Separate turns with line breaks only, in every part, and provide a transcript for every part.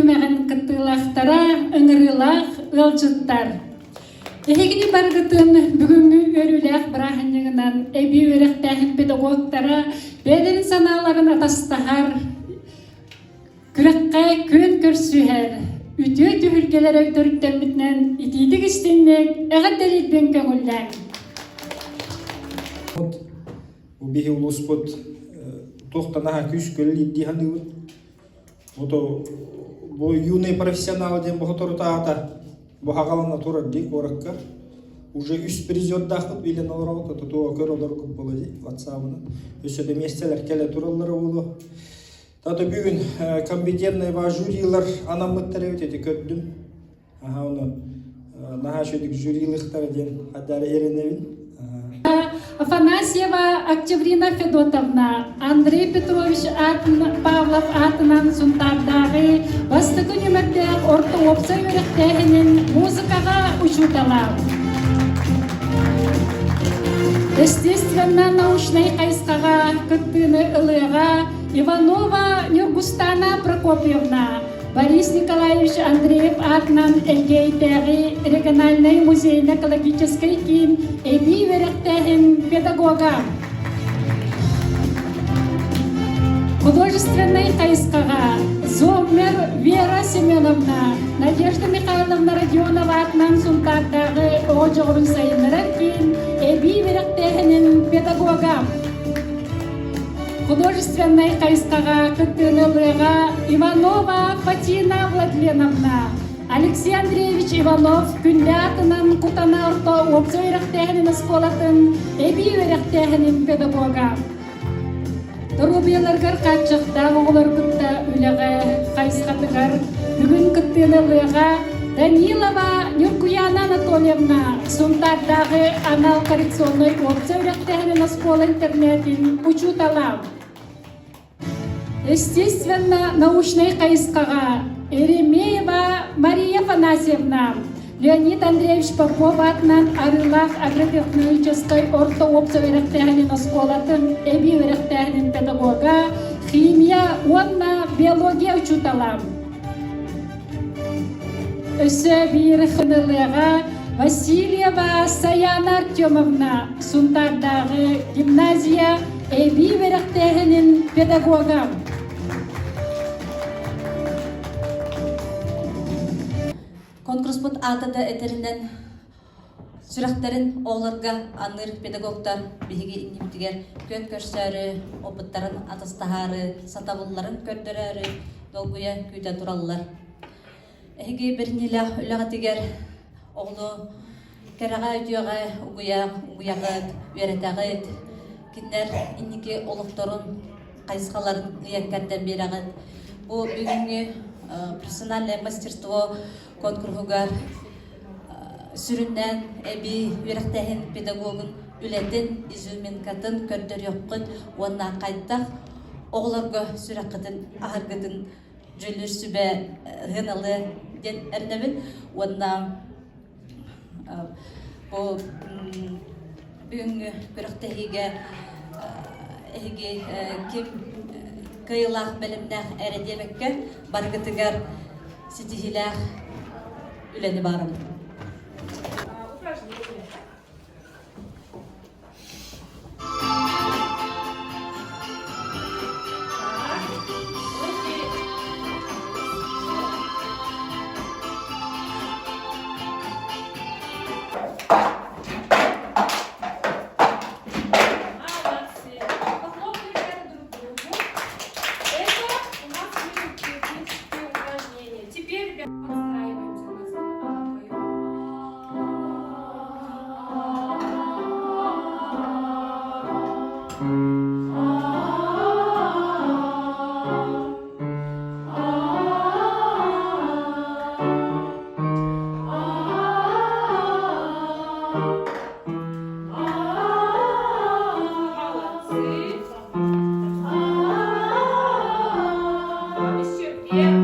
түһүмэҕин кыттыылаахтара, ыҥырыылаах ыалдьыттар. Эһигини барыгытын бүгүҥҥү үөрүүлээх бырааһынньыгынан эбии үөрэхтээһин педагогтара бэйэлэрин санааларын атастаһар, күрэххэ күөн көрсүһэр, үтүө түһүлгэлэрэ төрүттэммитинэн итиитик истиҥник эҕэрдэлиирбин көҥүллээҥ.
Бу биһи улууспут туох да наһаа күүс көлүл дии саныыбыт. Ото бу юные профессионалы диэн бохоторутаата бу хагалана турар дии куоракка. Уже үс призердаахпыт билэн олоробут, ото туга көр олоргут буола дии ватсабынан. Өссө да миэстэлэр кэлэ тураллара буолуо. Тато бүгүн компетентный жюрилар анаммыттар эбит эти көрдүм. Аха ону наһаа үчүгдүк жюрилыхтара диэн хадары эрэнэбин.
Афанасьева Октябрина Федотовна, Андрей Петрович Павлов аатынан Сунтаардааҕы бастакы нүмэрдээх орто уопсай үөрэхтээһинин музыкаҕа учуутала. Естественно-научнай хайысхаҕа кыттыыны ылыаҕа Иванова Нюргустана Прокопьевна, Борис Николаевич Андреев аатынан Элгээйитээҕи региональнай музейно-экологическай киин эбии үөрэхтээһин педагога. Художественнай хайысхаҕа Зоммер Вера Семеновна, Надежда Михайловна Родионова аатынан Сунтаардааҕы оҕо дьоҕурун сайыннарар киин эбии үөрэхтээһинин педагога. Художественнай хайысхаҕа кыттыыны ылыаҕа Иванова Фатина Владленовна, Алексей Андреевич Иванов күндэ аатынан Кутана орто уопсай үөрэхтээһинин оскуолатын эбии үөрэхтээһинин педагога. Доруобуйаларыгар хааччахтаах оҕолор кытта үлэҕэ хайысхатыгар бүгүн кыттыыны ылыаҕа Данилова Ньургуяна Анатольевна Сунтаардааҕы анал коррекционнай уопсай үөрэхтээһинин оскуола-интернетин учуутала. Естественно-научнай хайысхаҕа Еремеева Мария Афанасьевна, Леонид Андреевич Попов аатынан Арыылаах агротехнологическай орто уопсай үөрэхтээһинин оскуолатын эбии үөрэхтээһинин педагога, химия уонна биология учуутала. Өссө биир хынылыаҕа Васильева Саяна Артемовна Сунтаардааҕы гимназия эбии үөрэхтээһинин педагога.
Конкурспут аата да этэринэн сүрэхтэрин оҕолорго аныыр педагогтар биһиги иннибитигэр күөн көрсөөрү, опыттарын атастаһаары, сатабылларын көрдөрөөрү долгуйа күүтэ тураллар. Эһиги бэриниилээх үлэҕитигэр оҕону кэрэҕэ үтүөҕэ угуйа угуйаҕыт, үөрэтэҕит, кинилэр инники олохторун хайысхаларын ыйан кэрдэн биэрэҕит. Бу бүгүҥҥү профессиональное мастерство конкурһугар сүрүннээн эбии үөрэхтээһин педагогун үлэтин, изюминкатын көрдөрүөххүт уонна хайдах оҕолорго сүрэххитин аһаргытын дьүүллүүр сүбэ сыаналыа диэн эрэнэбин уонна бу бүгүҥҥү күрэхтэһиигэ эһиги ким кыайыылаах бэлэмнээх эрэ диэбэккэ барыгытыгар ситиһиилээх үлэни баарабын.
Упражнение. Молодцы. Похлопали ребята друг другу. Это у нас были технические упражнения. Теперь, ребята, подстраиваемся на звук. А, поем. Молодцы. Еще вверх.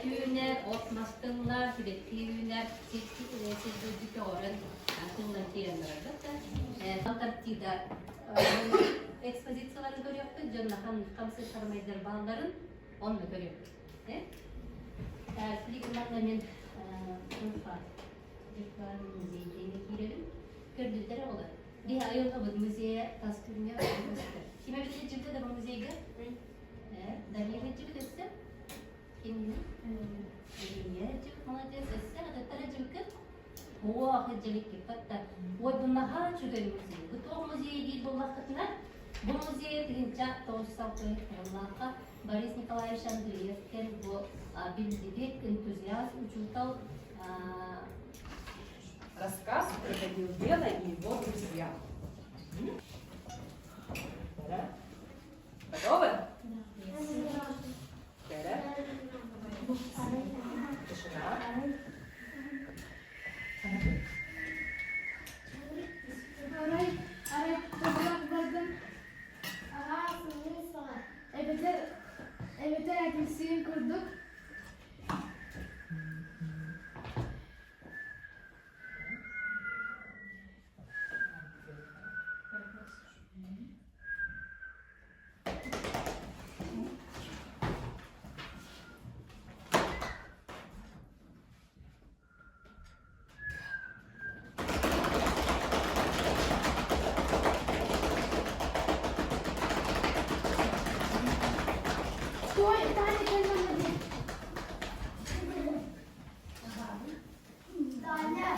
үүнэр, от-мас тыллар, сибэкки үүнэр, сир дойду көҕөрөн тыллан киирэн барарбыт да. Антарктида экспозицияларын көрүөхпүт, дьонно хамсыыр харамайдар баалларын онно көрүөхпүт. Билигин манна мин виртуальный музей диэҥҥэ киирэбин. Көрдүттэр оҕолор. Биһи айылҕабыт музейа тас күҥҥэ көстөр. Ким эбит сылдьыбыта да бу музейга? Дарья сылдьыбыт өссө? Кимний? Илья сылдьыбыт, молодец. Өссө атыттар сылдьыбыккыт? Оо, сылдьыбыккыт. Ой, бу наһаа үчүгэй музей. Бу туох музей диир буоллаххытына, бу музей 1906 сыллаахха Борис Николаевич Андреев диэн бу биллибит энтузиаст учуутал
Рассказ «Крокодил Гена и его друзья». Да. Готовы? Да. Тишина.
Арай, арай, Аҕаа, сымныы саҕа, эбэтэр эбэтэр апельсин курдук Стой, Таня, кэллэҥ Таня.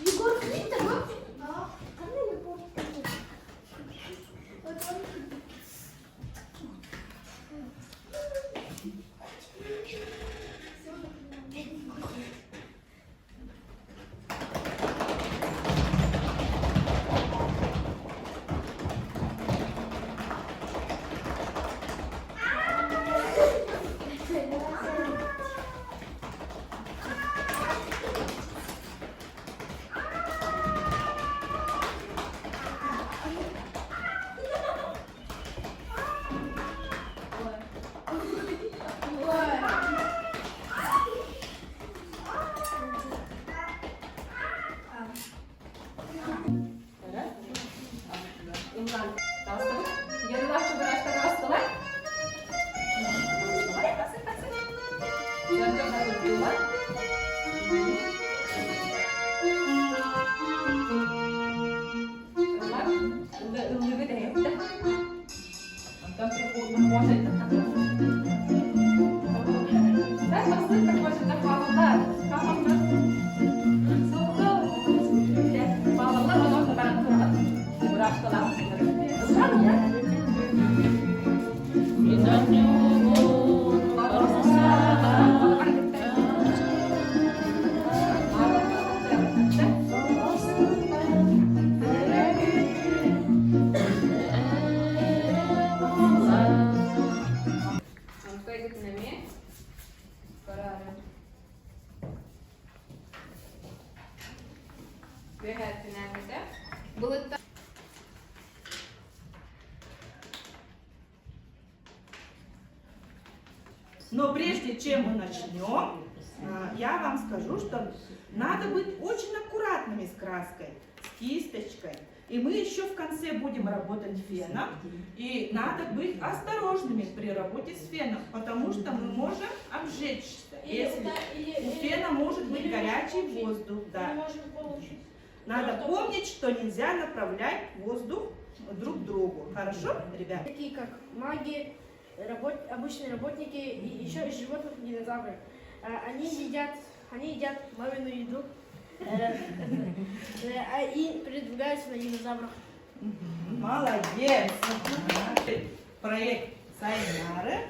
Егор Крид, да? Вот он.
Но прежде чем мы начнем, я вам скажу, что надо быть очень аккуратными с краской, с кисточкой. И мы еще в конце будем работать феном. И надо быть осторожными при работе с феном, потому что мы можем обжечься. Если у фена может быть горячий воздух. Да. Надо помнить, что нельзя направлять воздух друг другу. Хорошо, ребят?
Такие как маги, обычные работники и еще из животных динозавры. Они едят мамину еду и передвигаются на динозаврах.
Молодец! Проект Сайнары.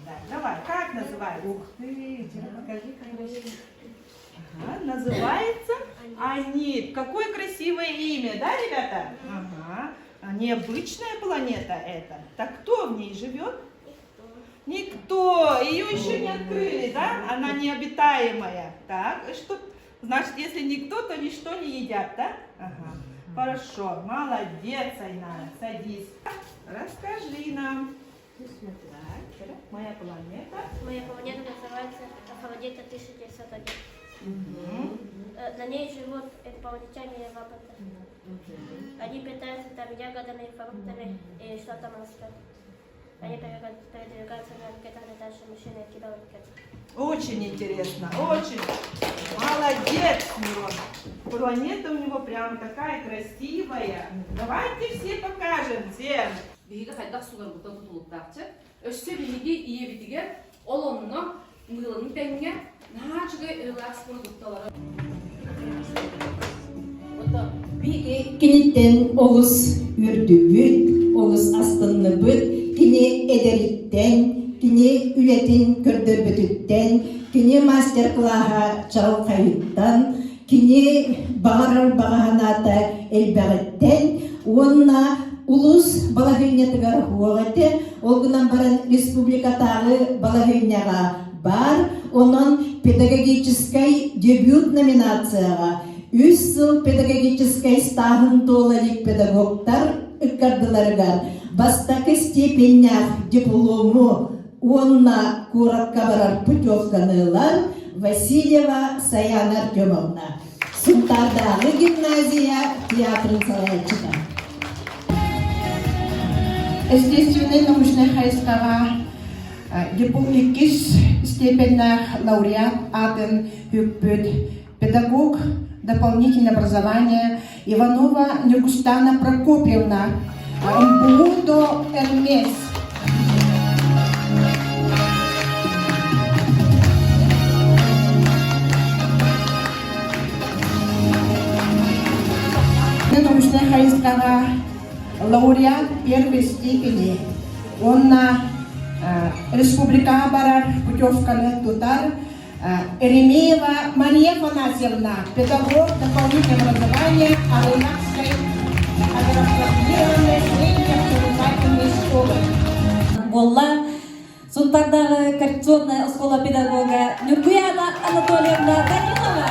Да, давай, как называется?
Ух ты, покажи, красиво.
Ага, называется Анит. Какое красивое имя, да, ребята? Ага. Необычная планета это. Так кто в ней живет? Никто. Ее еще не открыли, да? Она необитаемая. Так, и что? Значит, если никто, то ничто не едят, да? Ага. Хорошо. Молодец, Айнара. Садись. Расскажи нам. Так, моя планета.
Моя планета называется Афродита 1901.
Мгм.
На ней живут инопланетяне и роботы. Они питаются там ягодами, фруктами и что там растет. Они передвигаются на ракетах, летающие машины и киберракеты.
Очень интересно, очень. Молодец, Мирон. Планета у него прям такая красивая. Давайте все покажем всем.
Биһиги хайдах суунарбыттан тутулуктаахчы. Өссө биһиги ийэбитигэр ол онно мыыланы тэҥҥэ наһаа үчүгэй релакс продукталары
Киниттэн олус үөрдүбүт, олус астынныбыт. Кини эдэриттэн, кини үлэтин көрдөрбүтүттэн, кини мастер-класса чаҕылхайыттан, кини баҕарар баҕа санаата элбэҕиттэн уонна улуус балаһыанньатыгар суох этэ. Ол гынан баран республикатааҕы балаһыанньаҕа баар. Онон педагогическай дебют номинацияҕа үс сыл педагогическай стааһын туола илик педагогтар ыккардыларыгар бастакы степеннээх диплому уонна куоракка барар путевканы ылар Васильева Саяна Артемовна, Сунтаардааҕы гимназия театрын салайааччыта.
Естественнай научнай хайысхаҕа диплом иккис степеннээх лауреат аатын үппүт педагог дополнительное образование Иванова Нюргустана Прокопьевна, МБУ Эрмес. Научнай хайысхаҕа лауреат первой степени уонна республикаҕа барар путевканы тутар Еремеева Мария Афанасьевна, педагог дополнительного образования Арыйнакской агропрофилированной средней образовательной школы.
Буолла Сунтардааҕы коррекционная оскуола педагога Нюргуяна Анатольевна Данилова.